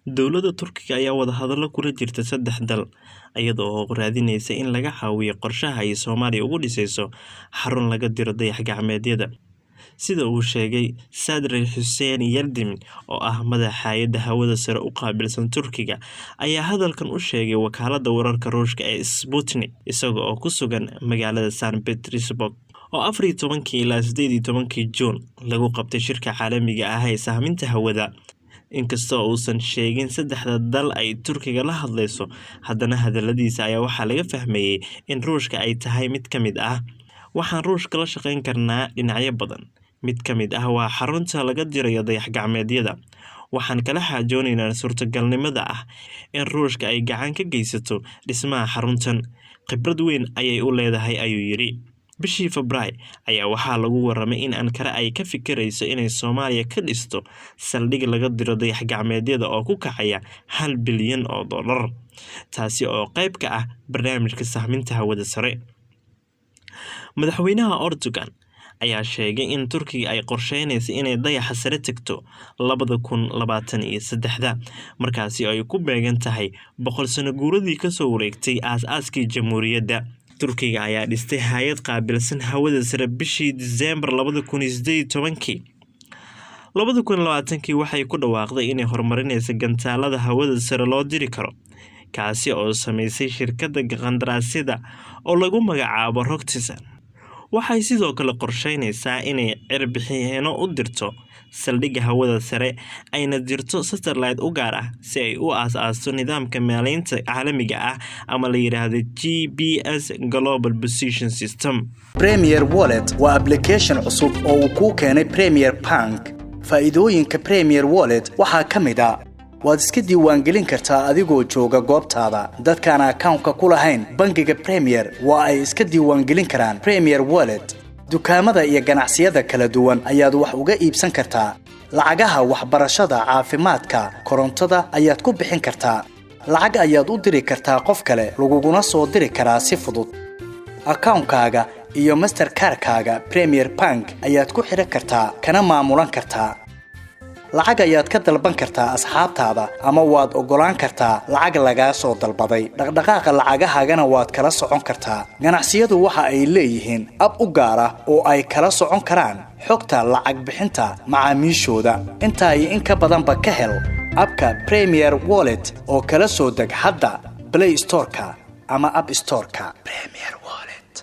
Dowladda Turkiga ayaa wadahadalo kula jirta saddex dal, iyada oo raadinaysa in laga caawiyo qorshaha ay Soomaaliya ugu dhisayso xarun laga diro dayax-gacmeedyada. Sida uu sheegay Sadri Xuseen Yildirim, oo ah madaxa hay'adda hawada sare u qaabilsan Turkiga, ayaa hadalkan u sheegay wakaaladda wararka Ruushka ee Sputnik isaga oo ku sugan magaalada Saint Petersburg oo 14-kii ilaa 18-kii Juun lagu qabtay shirka caalamiga ah ee sahminta hawada. Inkasta oo uusan sheegin saddexda dal ay Turkiga la hadlayso, haddana hadalladiisa ayaa waxaa laga fahmayay in Ruushka ay tahay mid ka mid ah. "Waxaan Ruushka la shaqayn karnaa dhinacyo badan. Mid ka mid ah waa xarunta laga dirayo dayax-gacmeedyada. Waxaan kala xaajoonaynaa suurtagalnimada ah in Ruushka ay gacan ka geysato dhismaha xaruntan. Khibrad weyn ayay u leedahay," ayuu yidhi. Bishii Febraayo ayaa waxaa lagu warramay in Ankara ay ka fikirayso inay Soomaaliya ka dhisto saldhig laga diro dayax-gacmeedyada oo ku kacaya $1 bilyan, taasi oo qayb ka ah barnaamijka sahminta hawada sare. Madaxweynaha Erdogan ayaa sheegay in Turkiga ay qorsheynayso inay dayaxa sare tagto 2023-da, markaasi oo ay ku beegan tahay 100 sano guuradii kasoo wareegtay aas-aaskii jamhuuriyadda. Turkiga ayaa dhistay hay'ad qaabilsan hawada sare bishii Diseembar 2018-kii. 2020-kii waxay ku dhawaaqday inay horumarinayso gantaalada hawada sare loo diri karo, kaasi oo sameysay shirkadda qandaraasyada oo lagu magacaabo Roketsan. Waxay sidoo kale qorsheynaysaa inay cirbixiyeenno u dirto saldhigga hawada sare, ayna dirto satellite u gaar ah si ay u aas-aasto nidaamka maaleynta caalamiga ah ama la yiraahdo GPS, Global Position System. Premier Wallet waa application cusub oo uu kuu keenay Premier Bank. Faa'iidooyinka Premier Wallet waxaa ka mid ah: waad iska diiwaangelin kartaa adigoo jooga goobtaada. Dadkaan akawnka ku lahayn bangiga Premier waa ay iska diiwaangelin karaan Premier Wallet. Dukaamada iyo ganacsiyada kala duwan ayaad wax uga iibsan kartaa. Lacagaha waxbarashada, caafimaadka, korontada ayaad ku bixin kartaa. Lacag ayaad u diri kartaa qof kale, laguguna soo diri karaa si fudud. Akawnkaaga iyo Mastercard-kaaga Premier Bank ayaad ku xidhan kartaa, kana maamulan kartaa. Lacag ayaad ka dalban kartaa asxaabtaada, ama waad oggolaan kartaa lacag lagaa soo dalbaday. Dhaqdhaqaaqa lacagahaagana waad kala socon kartaa. Ganacsiyadu waxa ay leeyihiin ab u gaar ah oo ay kala socon karaan xogta lacag bixinta macaamiishooda. Intaa iyo in ka badanba ka hel abka Premier Wallet oo kala soo deg hadda Play Store-ka ama App Store-ka. Premier.